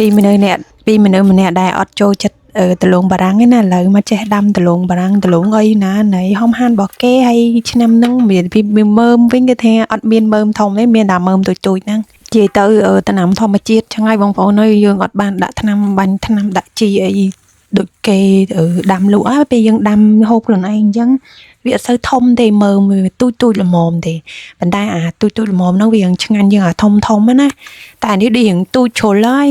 ពីមនុស្សអ្នកពីមនុស្សម្នាក់ដែលអត់ចូលចិត្តអឺដលងបារាំងឯណាឥឡូវមកចេះដាំដលងបារាំងដលងអីណាណៃហំហានរបស់គេហើយឆ្នាំហ្នឹងមានពីមើមវិញគេថាអត់មានមើមធំទេមានតែមើមតូចៗហ្នឹងនិយាយទៅអឺដំណាំធម្មជាតិឆ្ងាយបងប្អូនអើយយើងអត់បានដាក់ថ្នាំបាញ់ថ្នាំដាក់ជីអីដូចគេអឺដាំលក់ហើយពេលយើងដាំហូបខ្លួនឯងអញ្ចឹងវាអត់សូវធំទេមើមវាទូចទូចល្មមទេប៉ុន្តែអាទូចទូចល្មមហ្នឹងវាយ៉ាងឆ្ងាញ់ជាងអាធំធំហ្នឹងណាតែអានេះដូចរៀងទូចជ្រុលហើយ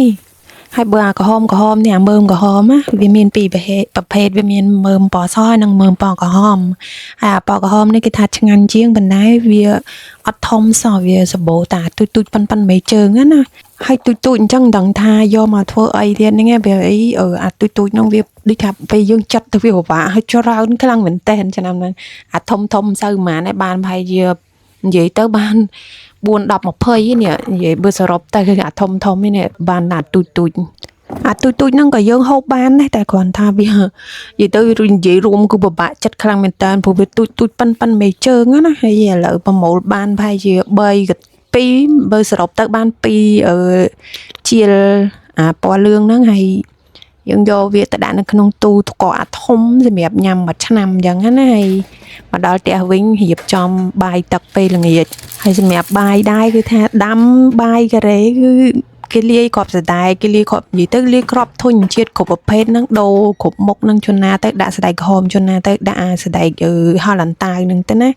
ហើយបើអាក្រហមក្រហមនេះអាមើមក្រហមណាវាមានពីរប្រភេទប្រភេទវាមានមើមពណ៌សហើយនិងមើមពណ៌ក្រហមហើយអាពណ៌ក្រហមនេះគេថាឆ្ងាញ់ជាងប៉ុន្តែវាអត់ធំសោះវាសម្បូរតាទូចទូចប៉ុនប៉ុនមេជើងហ្នឹងណាហើយទូចទូចអញ្ចឹងមិនដឹងថាយកមកធ្វើអីទៀតហ្នឹងឯងវាអីអឺអាទូចទូចហ្នឹងវាដូចថាពេលយើងចិត្តទៅវាពិបាកហើយច្រើនខ្លាំងមែនតើឆ្នាំហ្នឹងអាធំធំមិនសូវប៉ុន្មានឯងបានប្រហែលជានិយាយទៅបាន4 10 20នេះនិយាយបើសរុបទៅគឺអាធំធំនេះបានអាទូចទូចអាទូចទូចហ្នឹងក៏យើងហូបបានដែរតែគ្រាន់ថាវានិយាយទៅនិយាយរួមគឺពិបាកចិត្តខ្លាំងមែនតើព្រោះវាទូចទូចប៉ិនប៉ិនមេជើងណាហើយឥឡូវប្រមូលបានប្រហែលជា3ក៏2បើសរុបទៅបាន2អឺជាលអាពណ៌លឿងហ្នឹងហើយយើងយកវាទៅដាក់នៅក្នុងទូទឹកកកអាធំសម្រាប់ញ៉ាំមួយឆ្នាំអញ្ចឹងណាហើយមកដល់ផ្ទះវិញរៀបចំបាយទឹកពេលល្ងាចហើយសម្រាប់បាយដែរគឺថាដាំបាយការ៉េគឺគេលាយគ្រាប់សណ្តែកគេលាយគ្រាប់និយាយទៅលាយគ្រាប់ធញ្ញជាតិគ្រប់ប្រភេទហ្នឹងដូរគ្រប់មុខហ្នឹងជនណាទៅដាក់សណ្តែកក្រហមជនណាទៅដាក់អាសណ្តែកអឺហោឡាន់តាវហ្នឹងទៅណា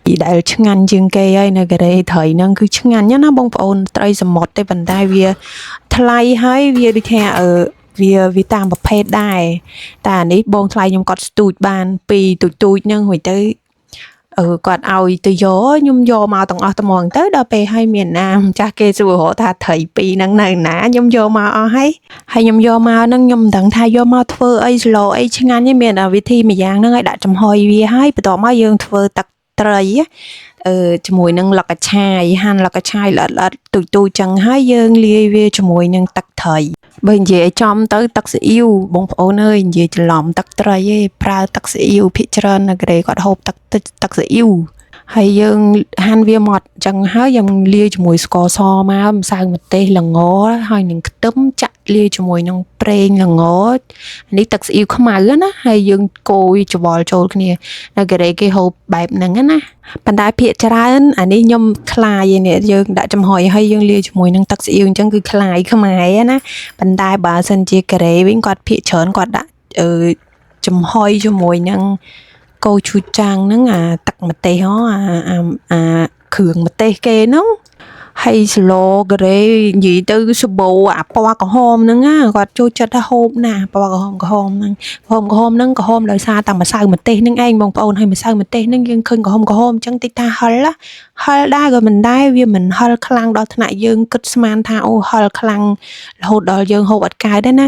ពីដែលឆ្ងាញ់ជាងគេហើយនៅការ៉េត្រីហ្នឹងគឺឆ្ងាញ់ណាស់ណាបងប្អូនត្រីសមុទ្រទេប៉ុន្តែវាថ្លៃហើយវាដូចថាអឺវាវាតាមប្រភេទដែរតែអានេះបងថ្លៃខ្ញុំគាត់ស្ទូចបានពីរទូចទូចហ្នឹងរួចទៅអឺគាត់ឲ្យទៅយកខ្ញុំយកមកទាំងអស់ត្មងទៅដល់ពេលឲ្យមានណាម្ចាស់គេសួររកថាត្រីពីរហ្នឹងនៅណាខ្ញុំយកមកអស់ហើយហើយខ្ញុំយកមកហ្នឹងខ្ញុំមិនដឹងថាយកមកធ្វើអីស្លអីឆ្ងាញ់ទេមានតែវិធីមួយយ៉ាងហ្នឹងឲ្យដាក់ចំហុយវាហើយបន្ទាប់មកយើងធ្វើទឹកត្រីអឺជាមួយនឹងលកឆាយហាន់លកឆាយល្អិតល្អិតទូចទូចចឹងហើយយើងលាយវាជាមួយនឹងទឹកត្រីបើនិយាយឲ្យចំទៅទឹកស៊ីអ៊ីវបងប្អូនអើយនិយាយច្រឡំទឹកត្រីឯងប្រើទឹកស៊ីអ៊ីវភាគច្រើននៅកូរ៉េគាត់ហូបទឹកទឹកស៊ីអ៊ីវហើយយើងហាន់វាមកចឹងហើយយើងលាយជាមួយស្ករសមកម្សៅម្ទេសល្ងហើយនឹងខ្ទឹមចាក់លាយជាមួយនឹងប្រេងល្ងនេះទឹកស៊ីអ៊ីវខ្មៅណាហើយយើងកូរច្របល់ចូលគ្នានៅកូរ៉េគេហូបបែបហ្នឹងណាប៉ុន្តែភាគច្រើនអានេះខ្ញុំខ្លាយឯនេះយើងដាក់ចំហុយហើយយើងលាយជាមួយនឹងទឹកស៊ីអ៊ីវអញ្ចឹងគឺខ្លាយខ្មែរណាប៉ុន្តែបើសិនជាកូរ៉េវិញគាត់ភាគច្រើនគាត់ដាក់អឺចំហុយជាមួយនឹងកូឈូចាំងហ្នឹងអាទឹកម្ទេសហ៎អាអាអាគ្រឿងម្ទេសគេហ្នឹងហើយស្លកូរ៉េនិយាយទៅសបោអាពណ៌ក្រហមហ្នឹងណាគាត់ចូលចិត្តថាហូបណាពណ៌ក្រហមក្រហមហ្នឹងក្រហមក្រហមហ្នឹងក្រហមដោយសារតែម្សៅម្ទេសហ្នឹងឯងបងប្អូនហើយម្សៅម្ទេសហ្នឹងយើងឃើញក្រហមក្រហមអញ្ចឹងតិចថាហិលណាហិលដែរក៏មិនដែរវាមិនហិលខ្លាំងដល់ថ្នាក់យើងគិតស្មានថាអូហិលខ្លាំងរហូតដល់យើងហូបអត់កើតទេណា